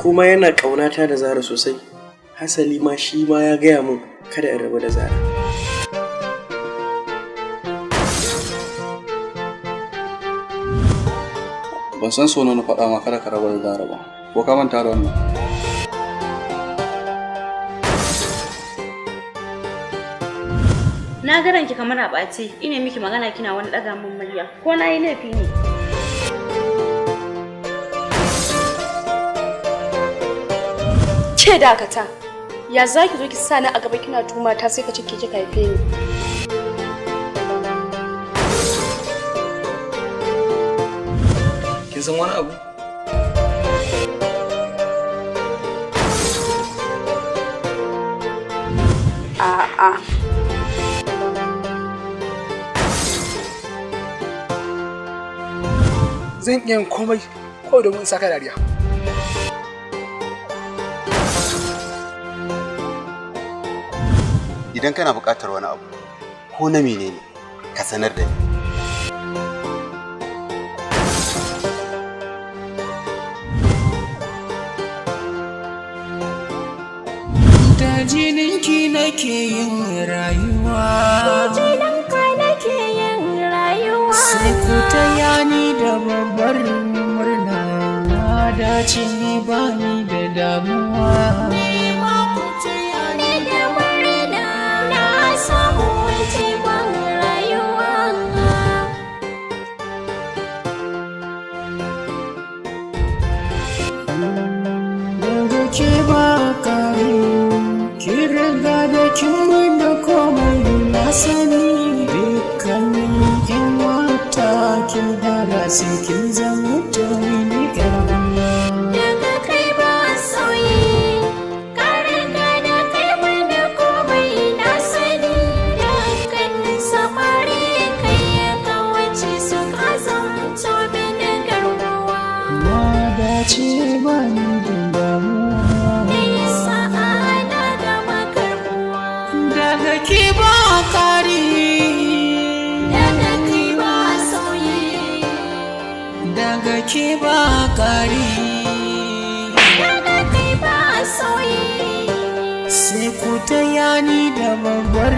Kuma yana ƙaunata da Zara sosai. Hasali ma shi ma ya gaya min kada in rabu da Zara. Ban san so na faɗa ma kada ka rabu da Zara ba. Ko ka manta da wannan? Na ga ranki kamar a ɓace, ina miki magana kina wani ɗaga min murya. Ko na yi laifi ne? Ke dakata, ya za ki zo ki sa ni a gaba kina tuma ta sai ka ce ke kika haife ni. Kin san wani abu? A'a. Zan iya yin komai ko domin in saka dariya. Idan kana buƙatar wani abu ko na menene ka sanar da ni. Da jininki nake yin rayuwa. Da jininka nake yin rayuwa. Sai ku taya ni da babbar murna. Na dace ni bani da damuwa. Ni ma ku taya ni da murna. Na samu jigon rayuwa. Daga ke ba kare, ki riga da kin mun da komai na sani. Dukkanin yan mata kin dara sai kin zama mini yar uwa. Daga kai ba sauyi, ka riga da kai mun da komai na sani. Dukkanin samari kai ya kawace su ka zamto mini garkuwa. Na dace ba ni da damuwa. Ni sa'a na gama karbuwa. Daga ke ba kare. Daga kai ba sauyi. Daga ke ba kare. Daga kai ba sauyi. Sai ku taya ni da babbar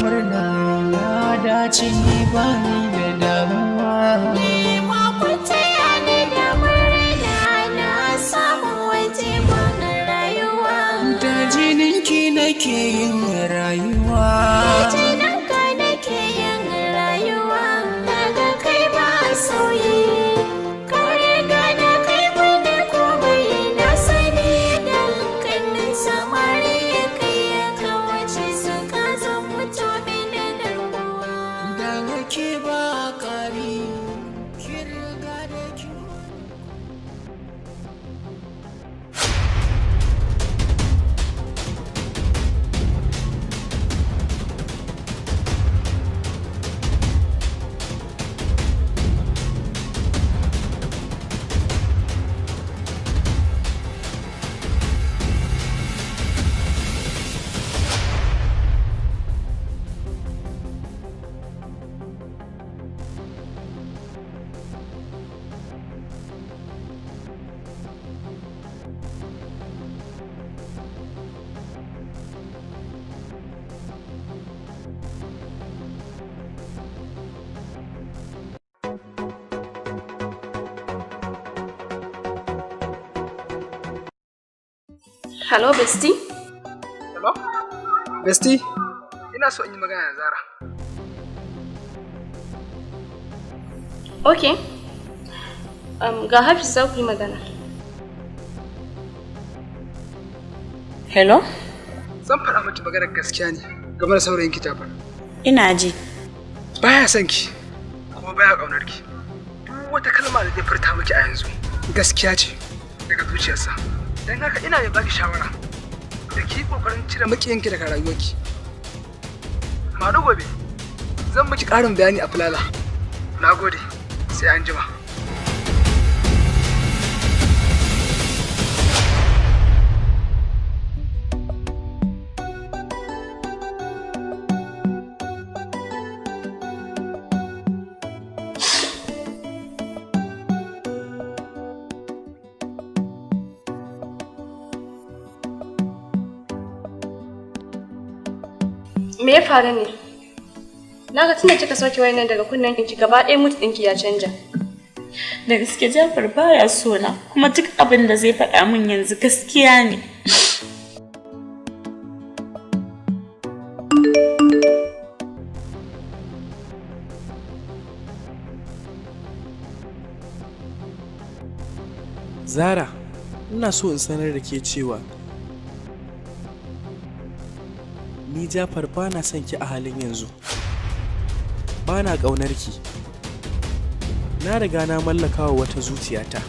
murna. Na dace ni ba ni da damuwa. Ni ma ku taya ni da murna. Na samu jigon rayuwa. Da jininki nake yin rayuwa. Da jininka nake yin rayuwa. Daga kai ba sauyi. Ka riga da kai mun da komai na sani. Dukkanin samari kai ya kawace su ka zamto mini garkuwa. Daga ke ba kare, ki riga da kin. Hello, bestie. Hello? Bestie, ina so in yi magana da Zara. Okay. Ga Hafiz za ku yi magana. Hello? Zan faɗa miki maganar gaskiya ne game da saurayin ki Jafar. Ina ji. Baya son ki kuma baya ƙaunar ki. Duk wata kalma da zai furta miki a yanzu gaskiya ce daga zuciyarsa. Don haka ina mai baki shawara da ki yi ƙoƙarin cire maƙiyanki daga rayuwarki. Maɗu gobe zan miki ƙarin bayani a fulala. Na gode, sai an jima. Me ya faru ne? Na ga tunda kika sauke wayan nan daga kunnen ki gaba ɗaya mutu ɗinki ya canja. Da gaske Jafar baya so na, kuma duk abin da zai faɗa min yanzu gaskiya ne. Zara, ina so in sanar da ke cewa ni Jafar ba na son ki a halin yanzu. Ba na ƙaunar ki. Na riga na mallaka wa wata zuciyata.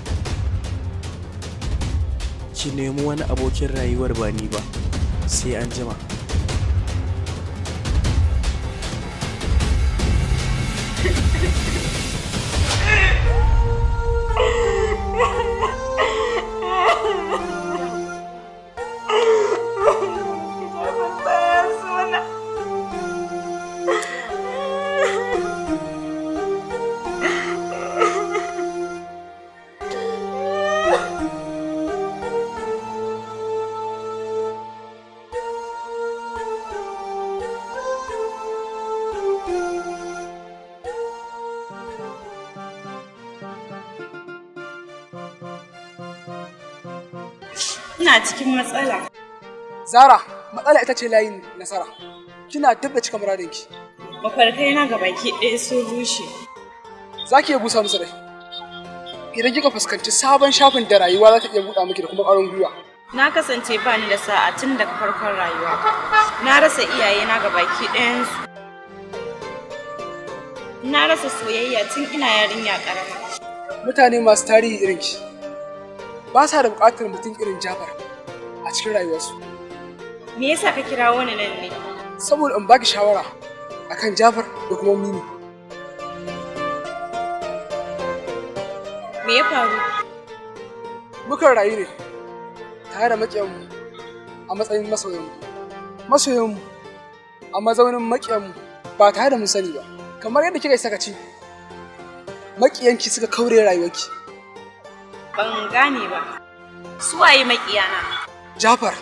Ki nemi wani abokin rayuwar ba ni ba, sai an jima. Ina cikin matsala. Zara, matsala ita ce layin nasara. Kina dab da cika muradinki. Mafarkai na gabaki ɗaya sun rushe. Za ki iya busa musu rai. Idan kika fuskanci sabon shafin da rayuwa za ta iya buɗa miki da kuma ƙwarin gwiwa. Na kasance ba ni da sa'a tun daga farkon rayuwa. Na rasa iyayena gabaki ɗayansu. Na rasa soyayya tun ina yarinya ƙarama. Mutane masu tarihi irin ki ba sa da buƙatar mutum irin Jafar a cikin rayuwarsu. Me yasa ka kira wani nan ne? Saboda in baki shawara akan Jafar da kuma Mimi. Me ya faru? Mukan rayu ne tare da maƙiyanmu a matsayin masoyanmu. Masoyanmu a mazaunin maƙiyanmu ba tare da mun sani ba. Kamar yadda kika yi sakaci, maƙiyanki suka kaure rayuwarki. Ban gane ba. Su waye maƙiyana? Jafar,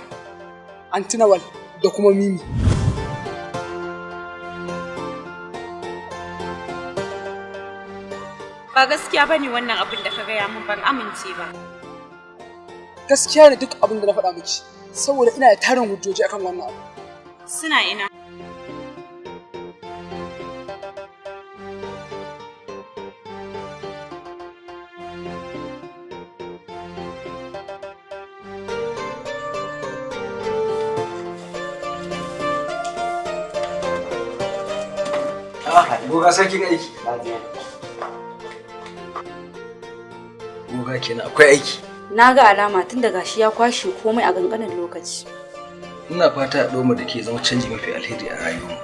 Antinawal da kuma Mimi. Ba gaskiya bane wannan abin da ka gaya min, ban amince ba. Gaskiya ne duk abin da na faɗa miki, saboda ina da tarin hujjoji akan wannan abu. Suna ina? Goga sarkin aiki. Goga kenan akwai aiki. Na ga alama tun da gashi ya kwashe komai a ganganin lokaci. Ina fata a ɗoma da ke zama canji mafi alheri a rayuwarmu.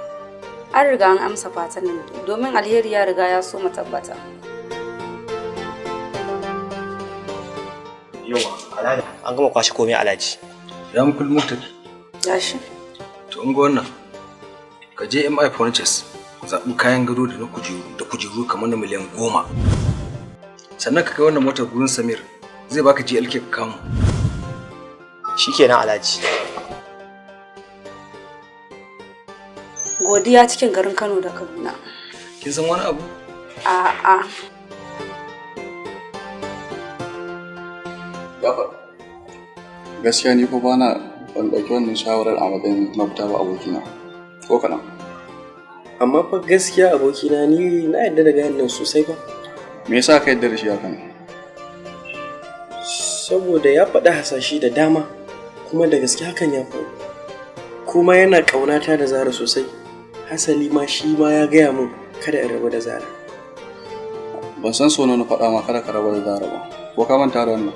An riga an amsa fatan nan domin alheri ya riga ya so mu tabbata. Yawa, Alhaji, an gama kwashe komai Alhaji. Ya mu kullum tafi. Gashi. To in ga wannan, ka je MI Furnitures ku zaɓi kayan gado da na kujeru da kujeru kamar na miliyan 10. Sannan ka kai wannan motar gurin Samir zai baka GLK ka kamu. Shikenan Alhaji. Godiya cikin garin Kano da Kaduna. Kin san wani abu? A'a. Jafar. Gaskiya ni ko bana ban ɗauki wannan shawarar a matsayin mafita ba abokina. Ko kaɗan. Amma fa gaskiya abokina ni na yarda da gayan nan sosai ba. Me yasa ka yarda da shi haka ne? Saboda ya faɗi hasashe da dama kuma da gaske hakan ya faru. Kuma yana ƙaunata da Zara sosai. Hasali ma shi ma ya gaya min kada in rabu da Zara. Ban san so na faɗa ma kada ka rabu da Zara ba. Ko ka manta da wannan?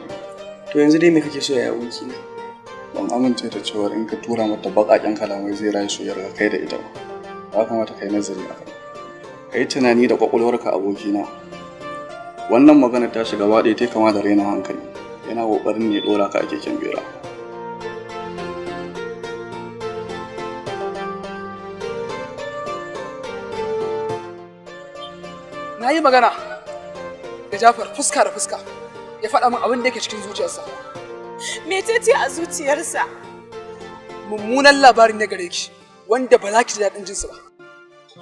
To yanzu dai me kake so ya abokina? Ban amince da cewar in ka tura mata baƙaƙen kalamai zai rayu soyayyar ka kai da ita ba. Ya kamata ka yi nazari a kai. Ka yi tunani da ƙwaƙwalwarka abokina. Wannan magana ta shiga gaba ɗaya ta kama da rainin hankali. Yana ƙoƙarin ne ɗora ka a keken bera. Na yi magana da Jafar fuska da fuska ya faɗa min abin da yake cikin zuciyarsa. Mecece a zuciyarsa? Mummunan labarin ne gare ki wanda ba za ki ji daɗin jinsu ba.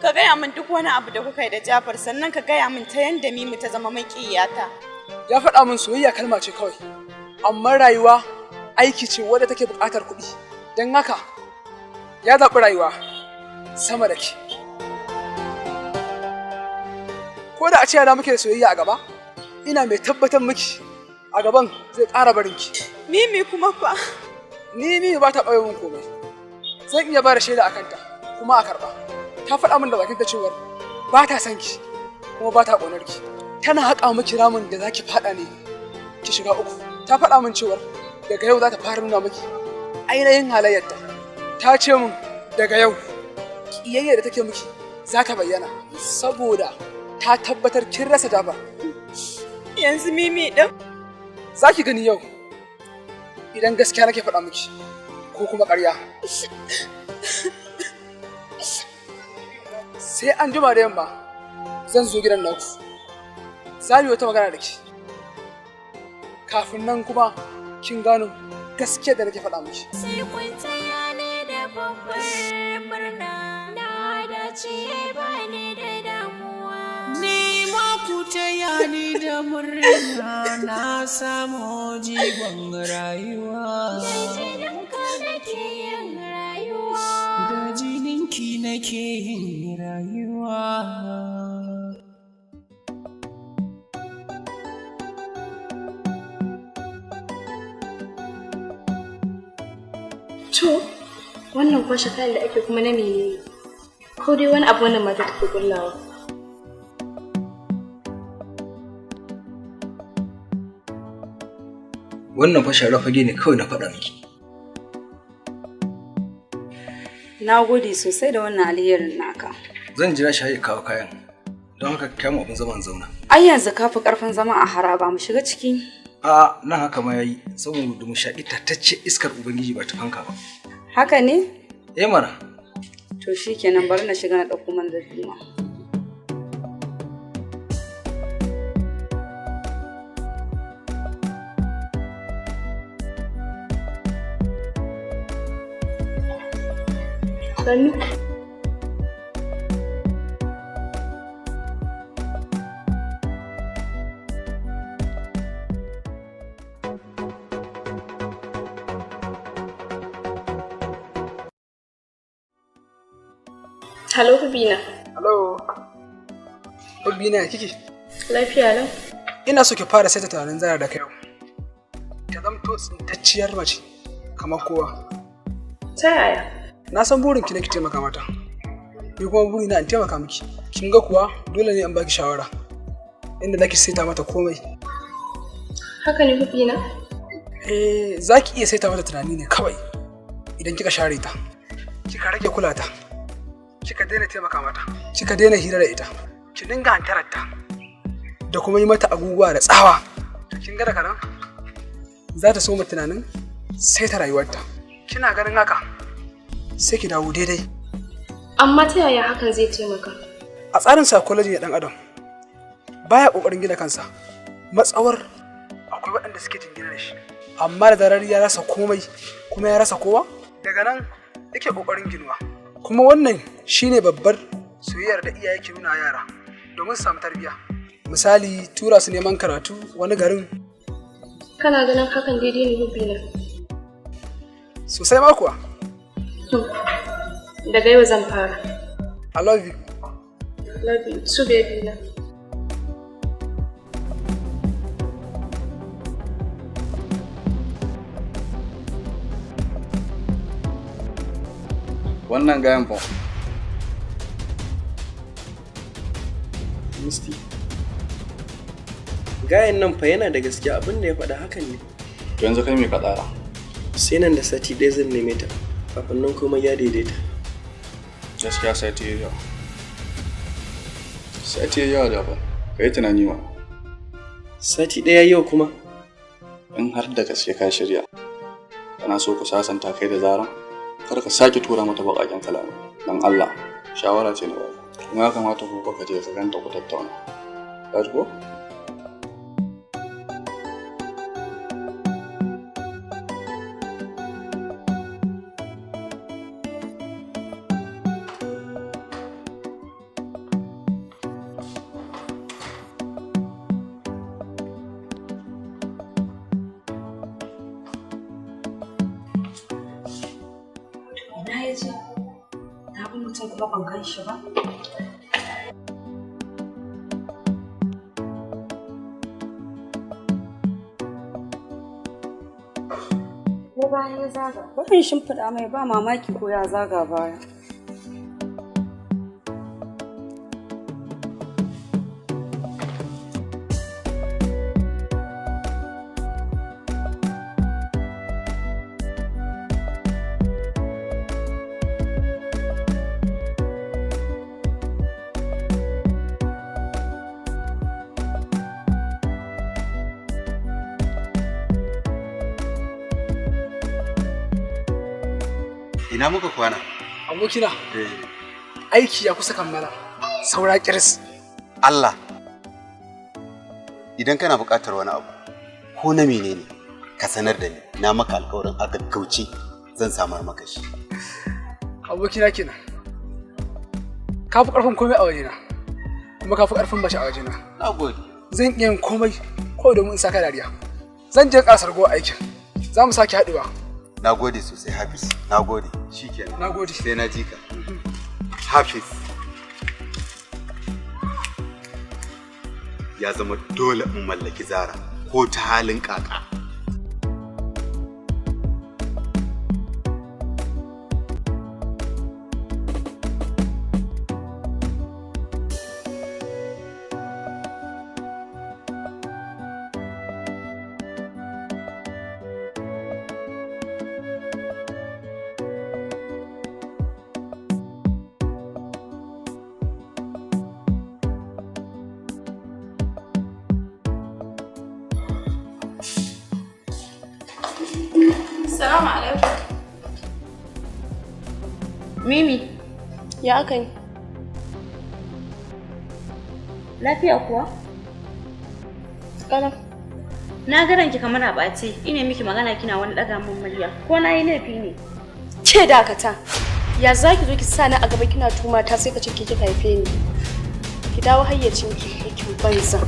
Ka gaya min duk wani abu da kuka yi da Jafar sannan ka gaya min ta yanda Mimi ta zama maƙiyata. Ya faɗa min soyayya kalma ce kawai, amma rayuwa aiki ce wadda take buƙatar kuɗi. Don haka ya zaɓi rayuwa sama da ke. Ko da a ce yana muke da soyayya a gaba, ina mai tabbatar miki a gaban zai ƙara barin ki. Mimi kuma fa. Ni Mimi ba ta ɓoye min komai. Zan iya ba da shaida a kanta kuma a karɓa. Ta faɗa min da bakinta cewar ba ta son ki kuma ba ta ƙaunar ki. Tana haƙa miki ramin da za ki faɗa ne ki shiga uku. Ta faɗa min cewar daga yau za ta fara nuna miki ainihin halayyarta. Ta ce min daga yau ƙiyayyar da take miki za ta bayyana saboda ta tabbatar kin rasa Jafar. Yanzu Mimi ɗin? Za ki gani yau idan gaskiya nake faɗa miki ko kuma ƙarya. Sai an jima da yamma zan zo gidan naku. Za mu yi wata magana da ki. Kafin nan kuma kin gano gaskiya da nake faɗa miki. Sai kun taya ni da babbar murna, na dace ba ni da damuwa. Ni ma ku taya ni da murna na samu jigon rayuwa. Da jininka nake yin rayuwa. Da jininki nake yin rayuwa. To, wannan kwashe kayan da ake kuma na menene? Ko dai wani abu wannan mata take kullawa. Wannan fa shara fage ne kawai na faɗa miki. Na gode sosai da wannan alherin naka. Zan jira shi har ya kawo kayan. Don haka kyamu abin zaman zauna. Ai yanzu ka fi ƙarfin zama a haraba mu shiga ciki. A'a nan haka ma yayi saboda mu shaƙi tatacce iskar Ubangiji ba ta fanka ba. Haka ne? Eh mana. To shikenan bari na shiga na ɗauko mana da duma. Sannu. Hello, Hubina. Hello. Hubina ya kike? Lafiya lau. Ina so ki fara saita tunanin Zara da kai. Ta zamto tsintacciyar mace kamar kowa. Ta yaya? Na san burin ki ne ki taimaka mata. Ni kuma burina in taimaka miki. Kin ga kuwa dole ne in baki shawara. Inda zaki saita mata komai. Haka ne Hubina? Eh, zaki iya saita mata tunani ne kawai. Idan kika share ta. Kika rage kula ta. Kika daina taimaka mata. Kika daina hira da ita. Ki dinga hantarar ta. Da kuma yi mata abubuwa da tsawa. To kin ga daga nan za ta soma tunanin saita rayuwarta. Kina ganin haka sai ki dawo daidai. Amma ta yaya hakan zai taimaka? A tsarin psychology na ɗan adam baya ƙoƙarin gina kansa. Matsawar akwai waɗanda suke jingina da shi. Amma da zarar ya rasa komai kuma ya rasa kowa daga nan yake ƙoƙarin ginuwa. Kuma wannan shine babbar soyayyar da iyaye ke nuna yara domin su samu tarbiyya. Misali tura su neman karatu wani garin. Kana ganin hakan daidai ne Hubina? Sosai ma kuwa. Daga yau zan fara. I love you. Love you too, baby na. Wannan gayan fa. Musti. Gayan nan fa yana da gaskiya abin da ya faɗa hakan ne. To yanzu kai me ka tsara? Sai nan da sati ɗaya zan neme ta. Kafin nan komai ya daidaita. Gaskiya sati yayi yawa. Sati yayi yawa da ba. Ka yi tunani ma. Sati ɗaya yau kuma? In har da gaske ka shirya. Kana so ku sasanta kai da Zara? Kar ka sake tura mata baƙaƙen kalamai. Dan Allah, shawara ce na baka. Kuma ya kamata ku ka je ka ganta ku tattauna. Ka ji ko? Kuma ban gan shi ba. Ko baya ya zaga. Bari in shimfiɗa mai ba mamaki ko ya zaga baya. Ina muka kwana? Abokina, aiki ya kusa kammala. Saura kiris. Allah. Idan kana buƙatar wani abu, ko na menene, ka sanar da ni. Na maka alƙawarin a gaggauce zan samar maka shi. Abokina kenan. Ka fi ƙarfin komai a wajena. Kuma ka fi ƙarfin mace a wajena. Na gode. Zan iya yin komai ko domin in saka dariya. Zan je ƙarasar go aikin. Za mu sake haɗuwa. Na gode sosai Hafiz. Na gode. Shikenan. Na gode. Sai na ji ka. Hafiz. Ya zama dole in mallaki Zara ko ta halin kaka. Salamu alaikum. Mimi, Ya aka yi? lafiya kuwa? Ƙalau. Na ga ranki kamar a ɓace, ina miki magana kina wani ɗaga min murya. Ko na yi laifi ne? Ke dakata. Ya za ki zo ki sa ni a gaba kina tuma ta sai ka ce ke kika haife ni. Ki dawo hayyacinki aikin banza.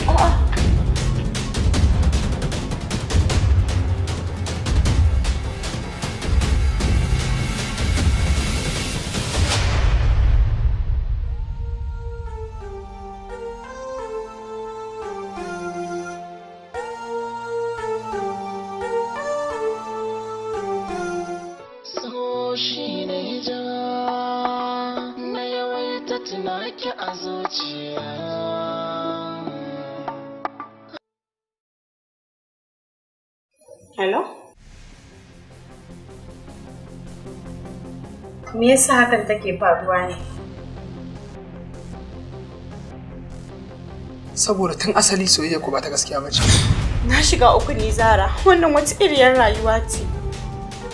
A'a. So shi ne ja na yawaita tunaki a zuciya. Hello? Me yasa hakan take faruwa ne? Saboda tun asali soyayya ku ba ta gaskiya ba ce. Na shiga uku ni Zara, wannan wata iriyar rayuwa ce.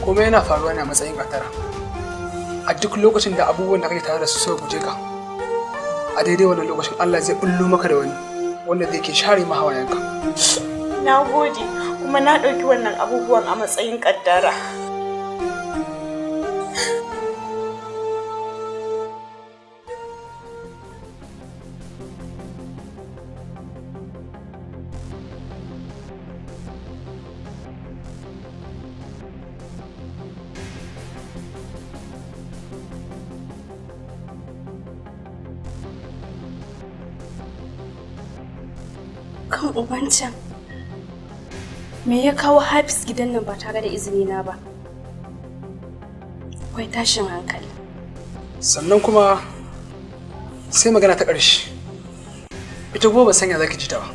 Komai yana faruwa ne a matsayin kaddara. A duk lokacin da abubuwan da kake tare da su suka guje ka, a daidai wannan lokacin Allah zai bullo maka da wani wanda zai ke share ma hawayenka. Na gode, kuma na ɗauki wannan abubuwan a matsayin kaddara. Kan ubancan. Me ya kawo Hafiz gidan nan ba tare da izini na ba? Akwai tashin hankali. Sannan kuma sai magana ta ƙarshe. Ita kuma ban sanya za ki ji ta ba.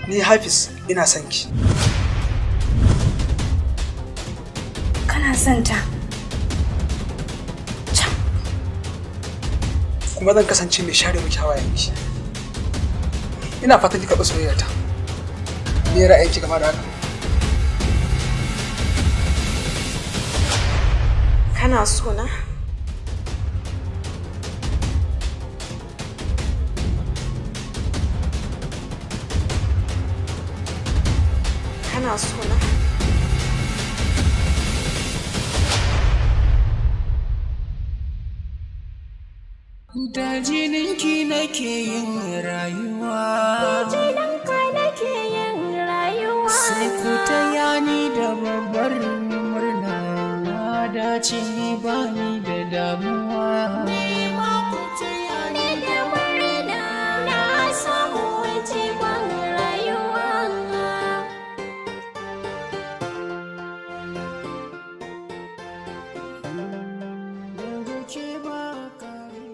Ni Hafiz ina son ki. Kana son ta? Kuma zan kasance mai share miki hawayenki. Ina fatan ki karɓi soyayyarta. Me ra'ayinki game da haka? Kana so na? Kana so na? Da jininki nake yin rayuwa. Da jininka nake yin rayuwa. Sai ku taya ni da babbar murna, na dace bani da damuwa. Ni ma ku taya ni da murna, na samu jigon rayuwa. Daga ke ba kare.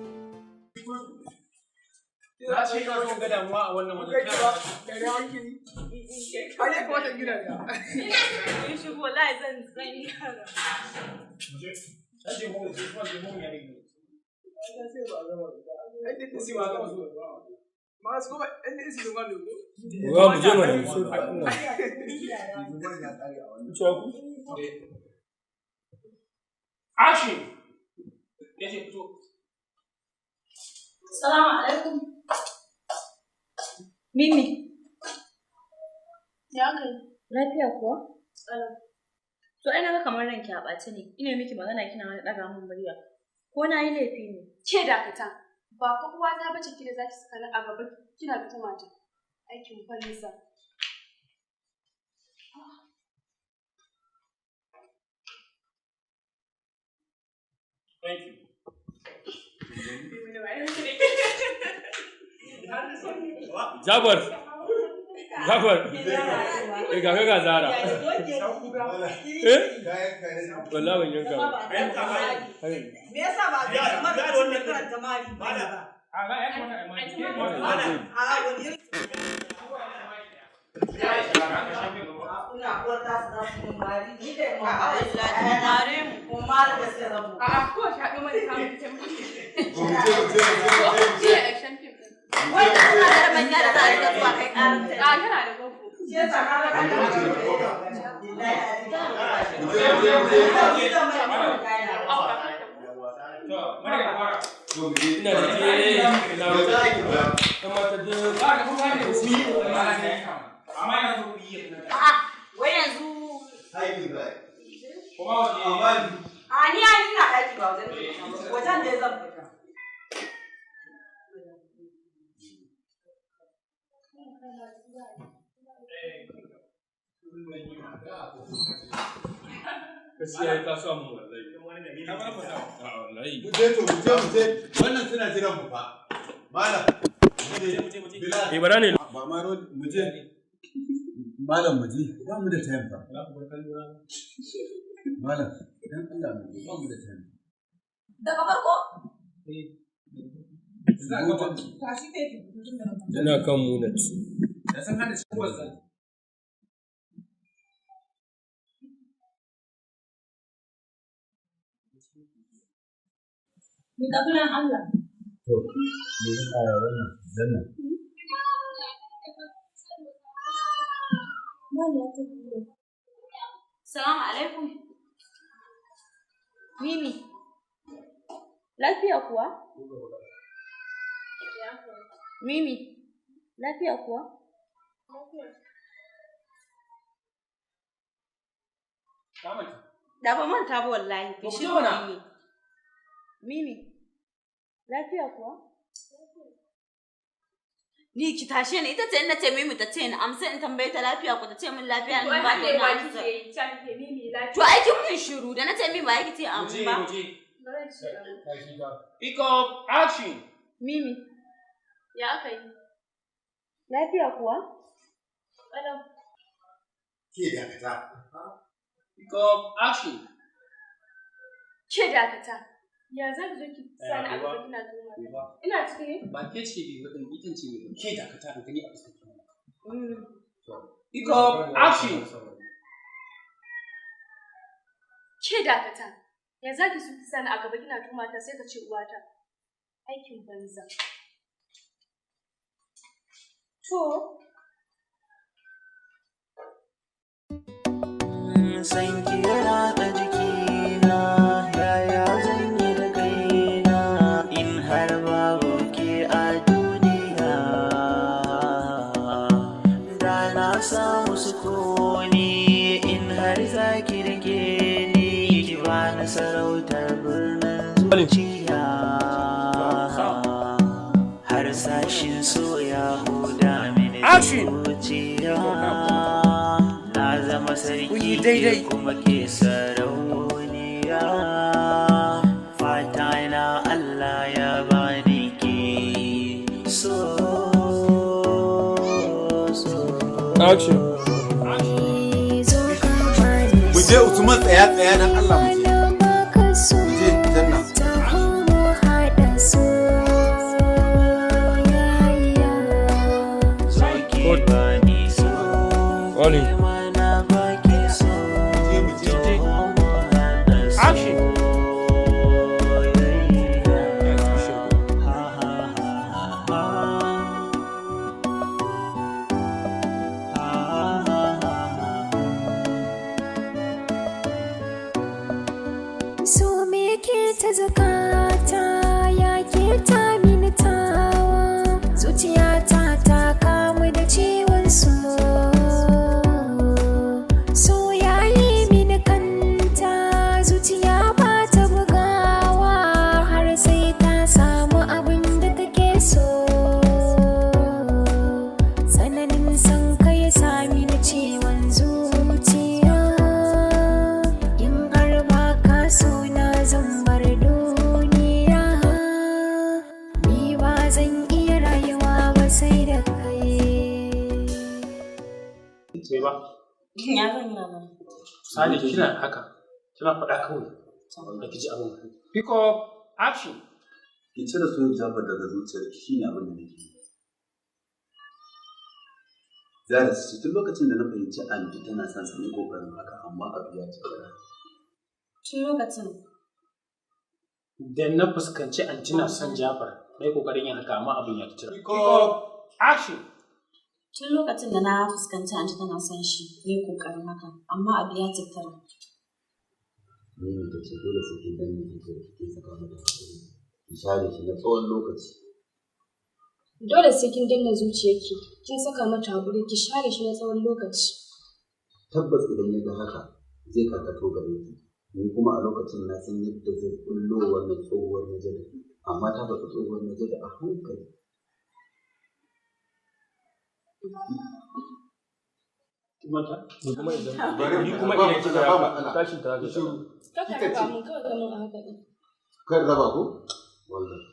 Za ce ina son ga damuwa a wannan wajen. Ai ya kamata in gina da. In shigo wallahi zan yi yara. Wa mu je mana. Action! Ya ce fito. Salamu alaikum. Mimi. Ya kai. Lafiya kuwa? To ai naga kamar ranki a ɓace ne. Ina miki magana kina wani ɗaga min murya. Ko na yi laifi ne? Ke dakata. Ba fa uwata bace ki da zaki saka ni a gaba kina tuhuma ta. Aikin banza. Thank you. Jabar. Jabar. Eh ga ga Zara. Eh? Wallahi ban yanka ba. Me yasa ba ga kamar wannan karanta mari ba? A ga ya kamata a mari. A wani irin Ina uwar ta su za su mun mari. Ni da mu a wallahi mare mu ko mare da sai rabu. A'a ko shaɗo mana kamun fitan. Mu je mu je mu je mu je. Wai da tana da manya da za a rika zuwa kai ƙarar ta. A tana da gogo. Shi yasa ka ga Ina da ke ina wata. Kamata da Amma yana so ku yi A'a, wai yanzu a ni ai ina ɗaki ba wajen wajen da zan fita. Gaskiya ka sa mu wallahi. A wallahi. Mu je to mu je mu je wannan suna jiran mu fa. Malam. Mu je. Bilal. Eh bara ne. Ba ma mu je. Malam mu je ba mu da time fa. Malam dan Allah mu je ba mu da time. Daga farko? Yana kan munat. Da san hada shi wannan. Ni kafiran Allah. To, me zan ƙara wannan zannan? Salamu alaikum. Mimi. Lafiya kuwa? Mimi. Lafiya kuwa? Da ba manta ba wallahi. Ba ku je mana. Mimi. Mimi. Lafiya kuwa? Ni ki tashe ni ita ce in nace Mimi ta ce ni amsa in tambaye ta lafiya ko ta ce min lafiya in ba ta na amsa. To ai kin kun shiru da nace Mimi ba ki ce amin ba. Pick up action. Mimi. Ya aka yi? Lafiya kuwa? Ke dakata. Pick up action. Ke dakata. Ya za ki zo ki sa ni a gaba kina tuhuma ta. Ina ciki ne? Ba ke ce bai wadin ita ce bai ke dakata in gani a fuskar ki. Pick up action. Ke dakata. Ya za ki so ki sa ni a gaba kina tuhuma ta sai ka ce uwata. Aikin banza. To. San ki ya ratsa jikina, yaya zan yi da kaina in har babu ke a duniya. Da na samu sukuni in har za ki rike ni, ki bani sarautar birnin zuciya. Har sashin so ya huda mini zuciya. Na zama zama sarki daidai. ke kuma ke sarauniya. Fata na Allah ya bani ke so so. Action. Mu je Usman, tsaya tsaya dan Allah mu je. Mu je Janna. Rolling. Action. So me ke ta zakata ya ke ta mini tawa, zuciyata ta kamu da ciwon so. So ya yi mini kanta, zuciya ba ta bugawa har sai ta samu abin da take so. Tsananin son ka ya sami ni ciwon zuciya. In har ba ka so na zan bar duniya. Ni ba zan iya rayuwa ba sai da kai. Sai ba. Ya zan yi magana. Sani kina haka. Kina faɗa kawai. Ba ki ji abin. Pick up. Action. Ki cire sunan Jafar daga zuciyarki shine abin da nake yi. Zara ce tun lokacin da na fahimci Anti tana son sa ne kokarin haka, amma abu ya ci gaba. Tun lokacin Da na fuskanci antina son Jafar, na yi kokarin yin haka amma abin ya ci. Pick up. Action. Tun lokacin da na fuskanci anti tana son shi, ne kokarin haka, amma abu ya tattara. Mimi ta ce dole sai kin danne zuciyarki kin saka mata hakuri. Ki share shi na tsawon lokaci. Dole sai kin danna zuciyarki, kin saka mata haƙuri, ki share shi na tsawon lokaci. Tabbas idan ya ga haka zai karkato gare ki. Ni kuma a lokacin na san yadda zai kullo wannan tsohuwar najada. Amma ta faɗi tsohuwar najada a hankali. Mata? Ni kuma idan Bari ni kuma ba idan kika matsala, ba haka, matsala. tashin ta haka. Shiru. Kaka Kika raba ce. mun kawai kamun a haka ɗin. Kar raba ko? Wallahi.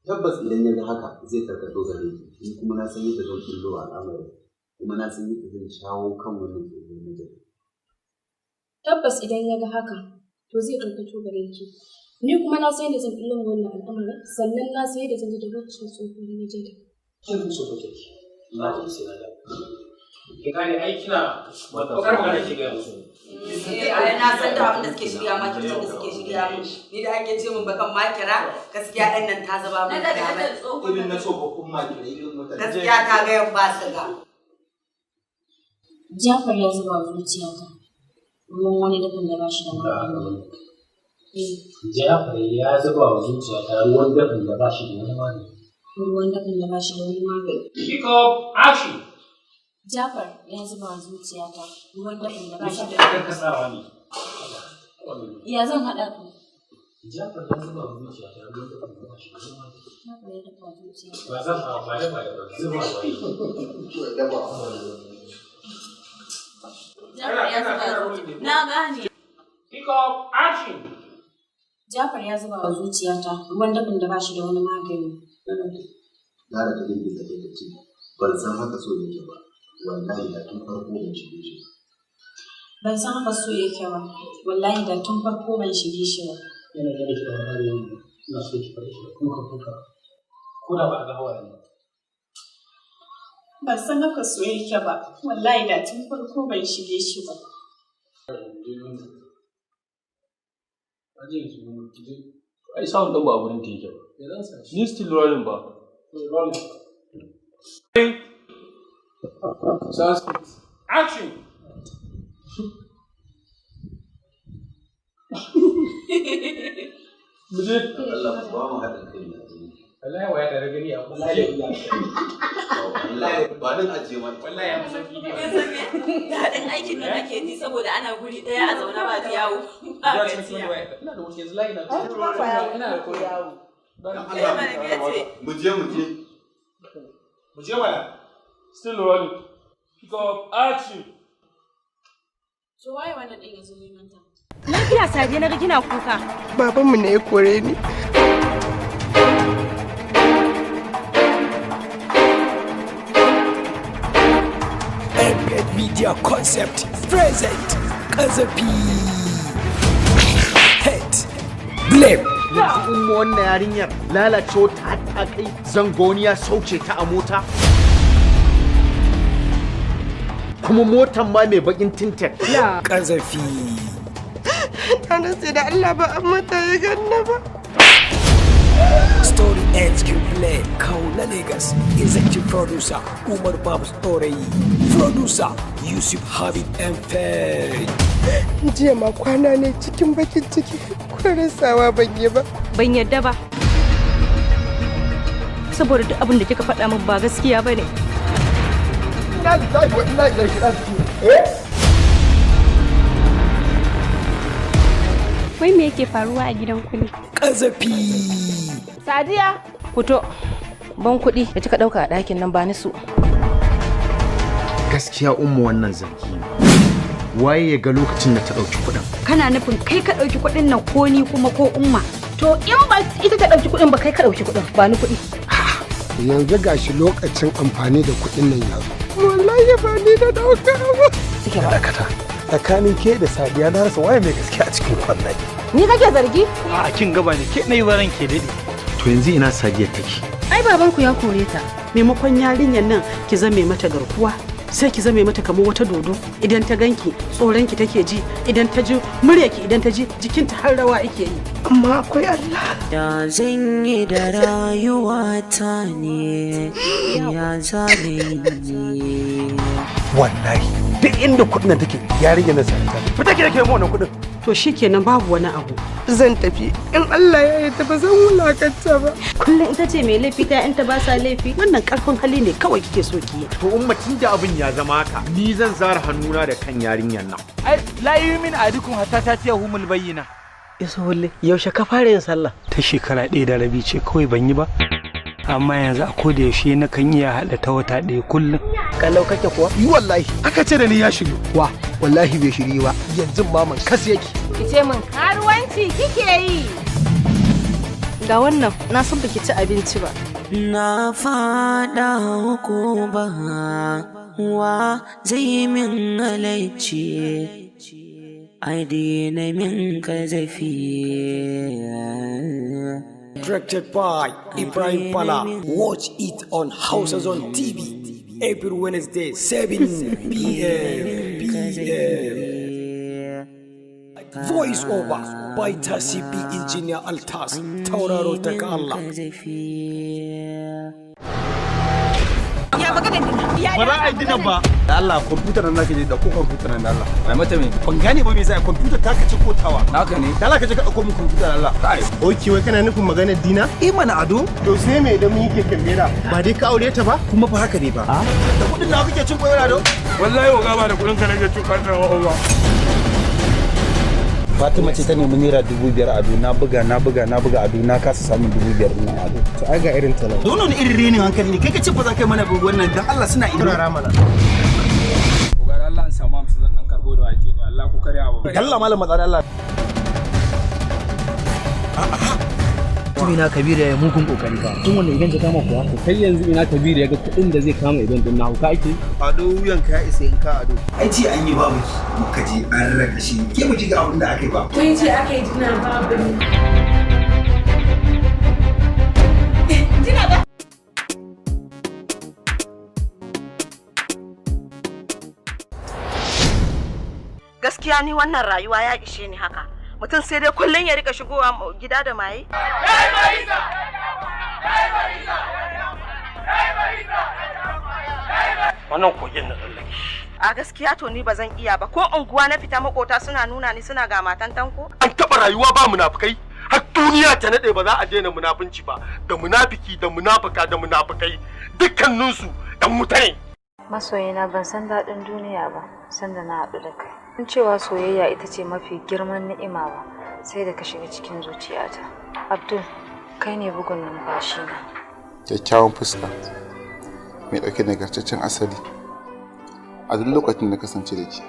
Tabbas idan ya ga haka zai karkato gare ki. Ni kuma na san yadda zan kullo al'amarin. Kuma na san yadda zan shawo kan wannan tsohuwar najada. Tabbas idan ya ga haka, to zai karkato gare ki. Ni kuma na san yadda zan ɓullo wa wannan al'amarin, sannan na san yadda zan ji da waccan tsohuwar najada. Kin fi so kake. Na ji sai na dawo. Ki gane ai kina bakar magana ke gaya musu. Eh, ai na san da abin da suke shirya ma, kirkin da suke shirya mun. Ni da ake ce mun bakan makira, gaskiya ɗan nan ta zaba mun Na da dama. tsohon. Irin na tsofaffin makirai irin mutane. Gaskiya ta ga yan ba su ga. Jafar ya zuba wa zuciyata ruwan wani dafin da ba shi da magani. Eh, Jafar ya zuba wa zuciyata ruwan dafin da ba shi da wani magani. Ruwan dafin da ba shi da wani magani. Pick up. Action. Jafar ya zuba wa zuciyata ruwan dafin da ba shi da Karkasawa ne. Ya zan haɗa ku? Jafar ya zuba wa zuciyata ruwan dafin da ba shi da wani magani. Jafar ya dafa wa zuciyata. Ba zan ba da ba da ba zuba wa yi. Jafar ya zuba Na gane. Pick up. Action. Jafar ya zuba wa zuciyata ruwan dafin da ba shi da wani magani. Zara ta girgiza kai ta ce ban san haka so yake ba. Wallahi da tun farko ban shige shi ba. Ban san haka so yake ba, wallahi da tun farko ban shige shi ba. Yana da kyau a fara yin ina so ki fara shi da kuka kuka. Ko da ba a ga hawaye ba. Ban san haka so yake ba, wallahi da tun farko ban shige shi ba. Ai sound ɗin ba a gurin ta yake ba. Ni still rolling ba. Rolling. Action! Mu je. Allah ku ba mu haɗin kai na ji. Wallahi waya da gani a wallahi. Wallahi ba nan ajiye ma. Wallahi ya fi sauki. Daɗin aikin da nake ji saboda ana guri ɗaya a zaune ba yawo. Ba Ya ci gajiya. waya. Ina da wasu yanzu layi na. Ai, ba kwa yawo, Ina da koyi. yawo. Dan Allah mu je mu je. Mu je wala. Still rolling. Pick up. Action! To waye wannan ɗin yanzu neman ta? Lafiya Sadiya naga kina kuka. Babanmu ne ya kore ni. Embed Media Concept present Kazafi Head Blame. Yanzu in wannan yarinyar lalacewa ta ta kai zangoniya sauce ta a mota. Kuma motan ma mai bakin tinted. Kazafi. Na rantse da Allah ba a mata ya ganna ba. Story and screenplay Kaula Lagos. Executive producer Umar Babs Torayi. Producer Yusuf Habib M. Jiya ma kwana ne cikin bakin ciki. Ko rasawa ban yi ba. Ban yadda ba. Saboda duk abin da kika faɗa min ba gaskiya bane. Inna lillahi wa inna ilaihi raji'un. Eh? Wai me yake faruwa a gidan ku ne? Kazafi. Sadiya, fito. Ban kuɗi da kika ɗauka a ɗakin nan ba ni su. Gaskiya ummu wannan zargi ne. Waye ya ga lokacin da ta ɗauki kuɗin? Kana nufin kai ka ɗauki kuɗin nan ko ni kuma ko umma? To in ba ita ta ɗauki kuɗin ba kai ka ɗauki kuɗin ba ni kuɗi. Yanzu gashi lokacin amfani da kuɗin nan ya zo. Wallahi ba ni na ɗauka ba. Dakata. Tsakanin ke da Sadiya na rasa waye mai gaskiya a cikin kwallaye. Ni kake zargi? A kin gaba ne ke nayi baran ke dade. To yanzu ina Sadiya take. Ai babanku ya kore ta. Maimakon yarinyar nan ki zame mata garkuwa sai ki zame mata kamar wata dodo idan ta ganki tsoron ki take ji idan ta ji muryarki idan ta ji jikinta har rawa yake yi. Amma akwai Allah. Ya zan yi da rayuwata ne, ya zane ne. Wallahi duk inda kuɗin nan take yarinyar nan sai ta. Fita ki dake mu wannan kuɗin. To shikenan babu wani abu. Zan tafi in Allah ya yarda ba zan wulakanta ba. Kullum ita ce mai laifi ta ta ba sa laifi. Wannan karfin hali ne kawai kike so ki yi. To umma tun da abin ya zama haka ni zan zara hannuna da kan yarinyar nan. Ai la yumin adukum hatta tatiyahumul bayyina. Iso wulle yaushe ka fara yin sallah? Ta shekara 1.5 ce kawai ban yi ba. Amma yanzu a koda yaushe na kan iya haɗa ta wata 1 kullum. Kalau kake kuwa? Yi wallahi aka ce da ni ya shiru. Wa wallahi bai shiri ba yanzu maman kas yake. Ki ce min karuwanci kike yi. Ga wannan na san baki ci abinci ba. Na fada ba wa zai min halacci a daina min kazafi. Directed by Ibrahim Bala. Watch it on Hausa Zone TV every Wednesday 7 p.m. Voice over by Tasibi Engineer Altas Tauraro daga Allah. Ya magana dina. Ba za a yi dinan ba. Da Allah kwamfutar nan naka je da ko kwamfutar nan da Allah. Ai mata me? Ban gane ba me yasa kwamfutar ta kace ko tawa. Naka ne. Da Allah ka je ka dauko min kwamfutar Allah. Kai. Oke wai kana nufin maganar dina? Eh mana ado. To sai me idan mun yi keken bera? Ba dai ka aure ta ba? Kuma fa haka ne ba. Da kudin da kake cin koyar ado? Wallahi oga ba da kudin ka nake cin koyar ba. Fatima ce ta nemi naira 5,000 ado na buga na buga na buga ado na kasa samun 5,000 ɗin ado. To ai ga irin ta nan. Dono ne irin renin hankali ne kai ka ce fa za ka yi mana wannan dan Allah suna ido. Turara mana. Oga Allah an samu 50 zan dan karbo da wake ne Allah ku karya ba. Allah malam matsara Allah. Ina Kabiru ya mugun kokari ba. Tun wanda idan ta kama kuwa. Kai yanzu ina Kabiru ya ga kuɗin da zai kama idan din na hauka ake. Ado wuyan ka ya isa in ka ado. Ai ce an yi babu muka je an raka shi ke mu ji ga abin da aka yi ba. Kun ce aka yi dina babu ni. Dina ba. Gaskiya ni wannan rayuwa ya ishe ni haka. Mutum sai dai kullum ya rika shigowa gida da maye? Wannan kogin na tsallake. A gaskiya to ni ba zan iya ba ko unguwa na fita makota suna nuna ni suna ga matan tanko? An taɓa rayuwa ba munafukai har duniya ta naɗe ba za a daina munafunci ba da munafiki da munafuka da munafukai dukkaninsu ɗan wuta ne. Masoyina ban san daɗin duniya ba sanda na haɗu da kai. In cewa soyayya ita ce mafi girman ni'ima ba sai da ka shiga cikin zuciyata. Abdul, kai ne bugun numfashina. Kyakkyawan fuska mai ɗauke da nagartaccen asali. A duk lokacin da kasance da ke,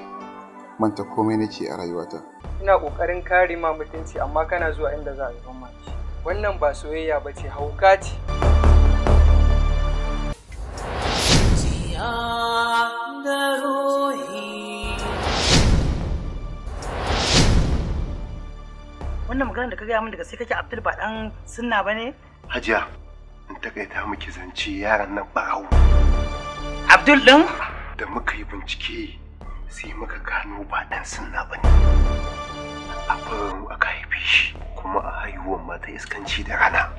Manta komai nake a rayuwata. Ina ƙoƙarin kare ma mutunci amma kana zuwa inda za a zuban maki. Wannan ba soyayya ba ce, hauka ce. Wannan maganar da ka gaya min daga sai kake Abdul ba dan sunna bane? Hajiya, in takaita miki zance yaran nan barawo. Abdul din? Da muka yi bincike sai muka gano ba dan sunna bane. A farin aka haife shi kuma a haihuwar mata iskanci da rana.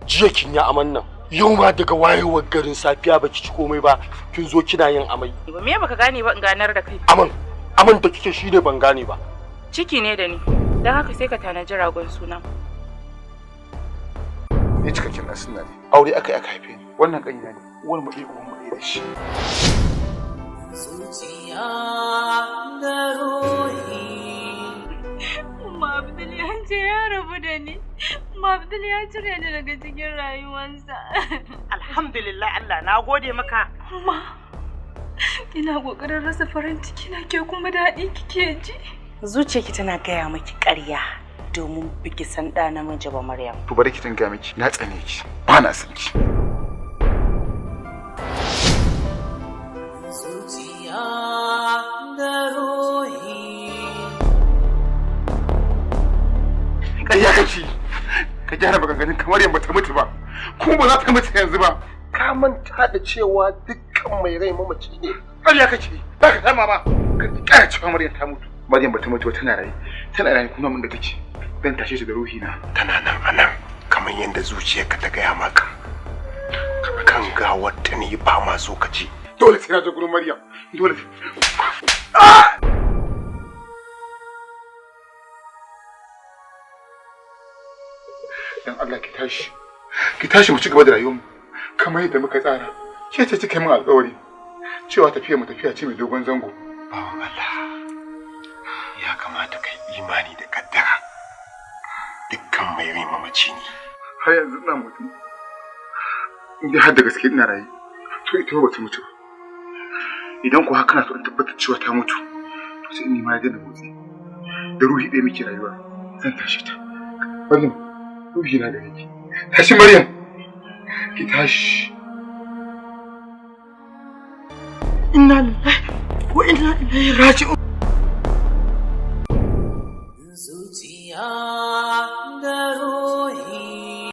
Jiya kin yi aman nan. Yau ma daga wayewar garin safiya baki ci komai ba, kin zo kina yin amai. Me baka gane ba in ganar da kai? Aman, aman da kike shi ne ban gane ba. Ciki ne da ni, don haka sai ka tanaji ragon suna. Ni cikakken ɗan sunna ne. Aure aka yi aka haife ni. Wannan ƙanina ne. Uwar mu ɗaya uwan mu ɗaya da shi. Zuciya da ruhi. Umma Abdul ya ce ya rabu da ni. Umma Abdul ya cire ni daga cikin rayuwarsa. Alhamdulillah Allah na gode maka. Umma, ina kokarin rasa farin ciki na ke kuma daɗi kike ji. Zuciyarki tana gaya miki ƙarya domin biki san ɗa namiji ba Maryam. To bari ki gaya miki na tsane ki ba na san ki. Zuciya da ruhi. Ƙarya kake ka gyara maganganun kamar yamma ta mutu ba kuma ba za ta mutu yanzu ba. Ka manta da cewa dukkan mai rai mamaci ne. Ƙarya kake ba ka sama ba ka ƙara cewa Maryam ta mutu. Maryam bata mutu ba tana raye tana raye kuma mun da take zan tashe shi da ruhi na. Tana nan a nan kamar yadda zuciyarka ta gaya maka. Kan gawar ta ne ba ma so ka ci. Dole sai na je gurin Maryam dole. Dan Allah ki tashi. Ki tashi mu ci gaba da rayuwar mu kamar yadda muka tsara. Ke ce kika yi min alƙawari cewa tafiya mu tafiya ce mai dogon zango. Bawan Allah, ya kamata kai imani da kaddara. Dukkan mai rai mamaci ne. Har yanzu ina mutu. In dai har da gaske ina raye, to ita ba ta mutu ba. Idan ko haka na so in tabbatar cewa ta mutu, to sai in nima ya daina motsi. Da ruhi ɗaya muke rayuwa, zan tashi ta. Maryam, ruhi na gare ki. Tashi Maryam! Ki tashi. Inna lillahi wa inna ilaihi raji'un.